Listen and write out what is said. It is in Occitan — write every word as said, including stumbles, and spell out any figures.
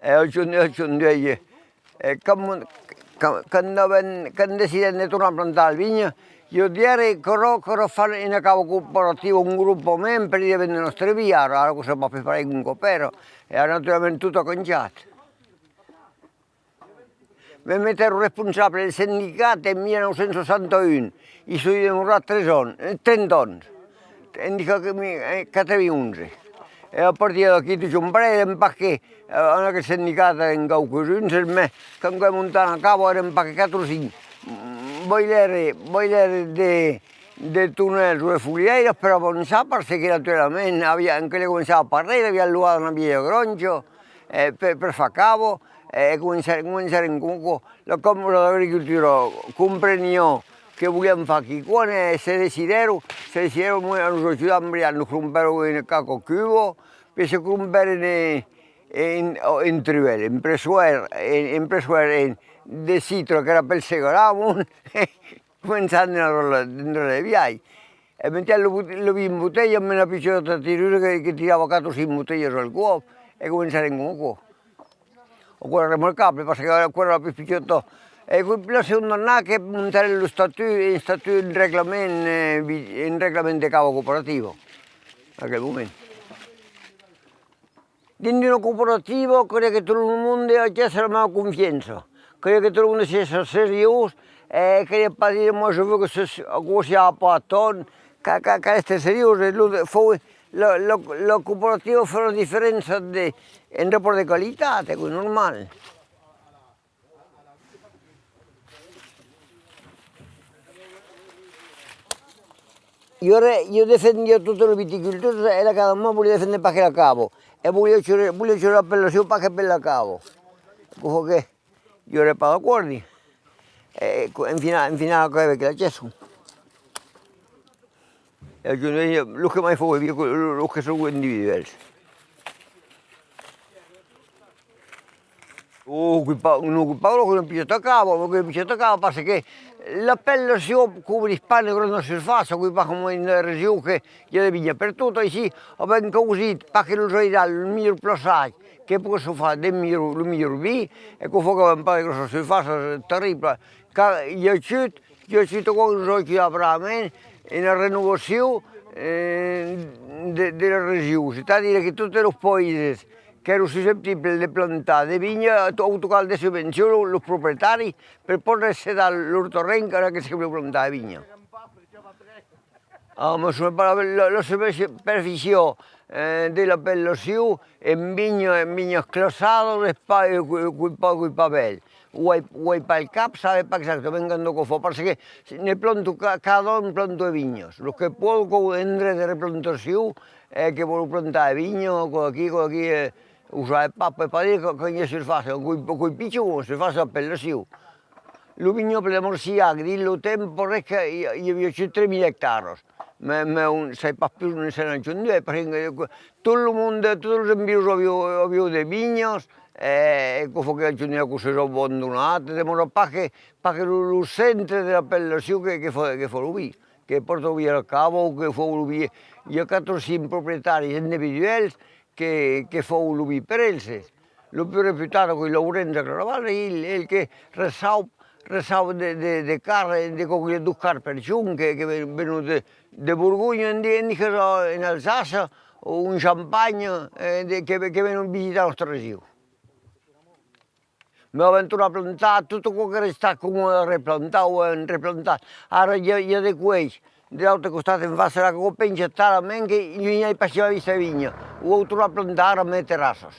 E ajonduèi, ajonduèi, e quand, quand, quand avèm, quand decidèm de tornar plantar la vinha, jo diguère qu'aurà, qu'aurà far una cava cooperativa, un gropament per i vendre nòstre vin, ara, ara que se pòt pas far un còp èra, e ara naturalament tot a cambiat. Me metèron responsable del sindicat en mila nòu cents seissanta un. I soi demorat tres ans, eh, trenta ans. Indica que mi, eh, quatre-vints-onze. E a partir d'aquí, tot un parelh, èrem pas que, eh, en aquel sindicat èrem quauques-uns, mès quand vam montar una cava èrem pas que quatre o cinc. Mm, boilère, boilère de, de tonèls o de folièiras per avançar, parce que naturalament aviá, en que començava pas res, aviá loat una vièlha granja, eh, per, per far cava, e començarem, començarem coma aquò. La Cambra d'Agricultura compreniá que voliam far quicòm, e se decidèron, se decidèron a nos ajudar en Brian, nos crompèron una caca cuba, puèi se crompèron en, en, en truèl, en pressoèr, en, en pressoèr, en, de citre, qu'èra pel segaramon, començant dins la, dins la vièlha. E metiam lo bot-, lo vin en botelha amb una pichòta tirura que, que tirava quatre o cinc botelhas al còp, e començarem coma aquò. Aquò èra remarcable, parce que aquò èra la pus pichòta. E la segonda annada que montarem lo estatut, un estatut, un reglament, eh, vi-, un reglament de cava cooperativa, en aquel moment. Dins d'una cooperativa, caliá que tot lo monde agèsse la meva confiança. Caliá que tot lo monde sièsse seriós, e caliá pas dire, moi, je veux que ce, aquò siá pas tant, ca-, ca-, cal èstre seriós, e lo de-, fau, la, la, la cooperativa fa la diferéncia de, en rapòrt de qualitat, aquò es normal. Jo re-, jo defendiá totes los viticultors, èra cada mot, voliá defendre pas que la cava. E voliá ajurar, voliá ajurar per la siá, pas que per la cava. Aquò fa que jo ère pas d'acòrdi. E, co-, en final, en final, aquò avec la gèsson. E ajuntèi, los que mai fau, los, los que son individuèls. O, quicòm, non, quicòm, lo que non pija atacava, lo que non pija atacava, parce que l'apellacion cobrís pas una granda surfàcia, quicòm coma en la region que i a de vinha pertot, aicí, avèm causit, pas que los airals, lo melhor plaçatge que poguèsson far de melhor, lo melhor vin, e quò fa qu'avèm pas de gròssas surfàcias terriblas. Qu'a-, i a agut, i a agut aquò que nos a ajudat bravament en la renovacion, eh, de, de la region, c'est-à-dire que totes los païses qu'èran susceptibles de plantar de vinha, au tocal de subvencion, los, los proprietaris, per pòder cedar lor terren, encara que se voliá plantar de vinha. Ah, me sona pas la, la, la superfície, eh, de l'apellacion, en vinha, en vinhas classadas, es pas, eh, quicòm, quicòm bèl. O ai, o ai pas al cap, sabe pas exactament quant aquò fa, parce que ne planto ca-, cada an planto de vinhas. Los que pòdon, qu'an un dret de replantacion, eh, que vòlon plantar de vinha, aquò aquí, aquò aquí, eh, o sabe pas, pòt pas dire que, que i a surfàcia, aquò, aquò es pichon, surfàcia d'apellacion. Lo vinhòble de Marcilhac, dins lo temps, pareis que i, i aviá agut tres mila ectaras. Mès, mès, sai pas pus ont se n'ajunt, eh, perque, eh, tot lo monde, totes los environs avián, avián de vinhas, e, e quò fa que ajunt aquò s'es abandonat, demòra pas que, pas que lo, lo centre de l'apellacion que, que fa, que fa lo vin, que pòrta lo vin a la cava o que fa lo vin. I a quatre o cinc proprietaris individuèls que, que fau lo vin per elses. Lo pus reputat, aquò's Laurenç a Claraval, el, el que recep, recep de, de, de cars, de quauques dos cars per jorn que, que ven-, venon de, de Borgonha, en di-, en digues, en Alsaça, o en Champagne, eh, de, que, que venon visitar nòstra region. Mès avèm tornat plantar tot aquò qu'èra estat coma replantat o avèm replantat. Ara i a, i a de cuèis. De l'autre costat, en fàcia, la còpia, talament que jo n'i ai pas jamai vist de vinha. O au tornat plantar ara amb de terrassas.